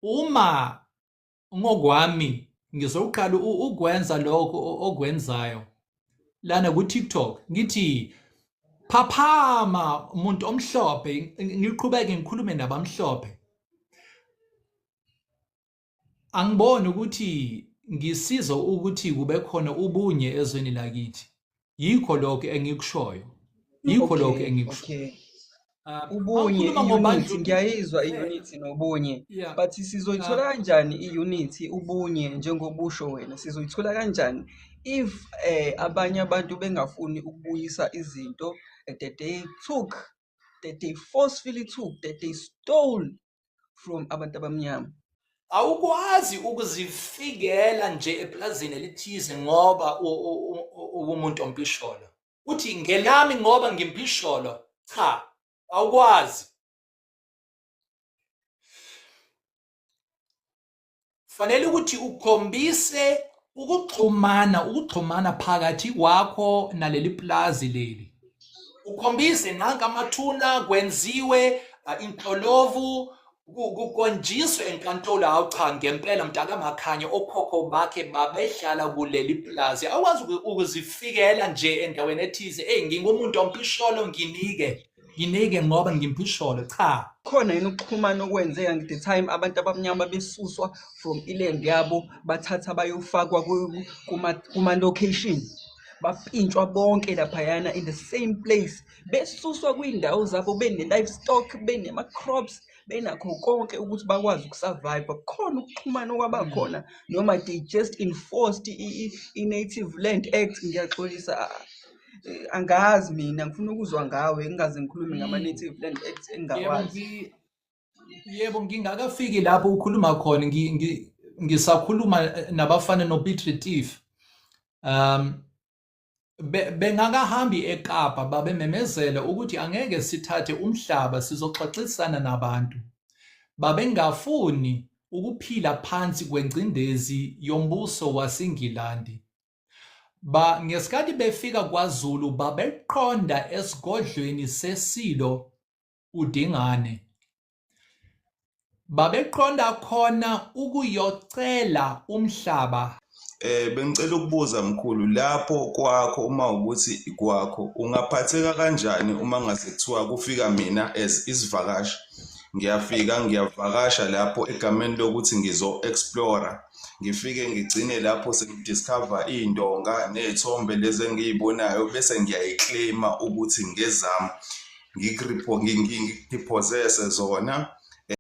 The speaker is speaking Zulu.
Uma ngokwami ngizoqala ukwenza lokho okwenzayo lana ku-TikTok, ngithi phaphama umuntu omhlophe, ngiqhubeke ngikhulume nabamhlophe. Angiboni ukuthi ngisiza ukuthi kube khona ubunye ezweni lakithi. Yikho lokho engikushoyo, yikho lokho engikushoyo. Ubunye, i-unity, ngiyayizwa i-unity nobunye, but sizoyithola kanjani i-unity, ubunye, njengobusho wena? Sizoyithola kanjani if abanye abantu bengafuni ukubuyisa izinto that they took, that they forcefully took, that they stole from abantu abamnyama? Awukwazi ukuzifikela nje eplazini elithize ngoba uwumuntu ompisholo, uthi ngelami ngoba ngimpisholo. Cha, awukwazi. Fanele ukuthi ukhombise ukuxhumana, ukuxhumana phakathi kwakho naleli plazi leli, ukhombise nanka amathuna kwenziwe inhlolovu, kukonjiswe enkantolo. Hawu cha, ngempela mntaka Makhanya okhokho bakhe babehlala kuleli plazi. Awukwazi ukuzifikela nje endaweni ethize, eyi ngingumuntu ompisholo, nginike nginike ngoba ngimpisholo. Cha. Khona yini ukuxhumana okwenzeka the time abantu abamnyama besuswa from iland yabo, bathatha bayofakwa kuma-location, bapintshwa bonke laphayana in the same place, besuswa kwiy'ndawo zabo bene-livestock, benema-crops, benakho konke ukuthi bakwazi ukusurvive? Kukhona ukuxhumana okwaba khona noma they just enforced i-Native Land Act? Ngiyaxolisa, angazi mina, ngifuna ukuzwa ngawe, ngingaze ngikhulume ngama-Native Land Act engingawazi. Yebo, ngingakafiki lapho ukhuluma khona, ngisakhuluma nabafana noPiet Retief. Bengakahambi eKapa, babememezela ukuthi angeke sithathe umhlaba, sizoxoxisana nabantu. Babengafuni ukuphila phansi kwengcindezi yombuso waseNgilandi. Ba ngesikhathi befika kwaZulu babeqonda esigodlweni seSilo uDingane. Babeqonda khona ukuyocela umhlaba. Bengicela ukubuza mkhulu, lapho kwakho, uma ukuthi kwakho, ungaphatheka kanjani uma ngase kuthiwa kufika mina as isivakashi, ngiyafika ngiyavakasha lapho egameni lokuthi ngizo-explore, ngifike ngigcine lapho sengidiscover iy'ndonga ney'thombe lezi engiyibonayo, bese ngiyayiclaima ukuthi ngezami, ngikudepossesse zona?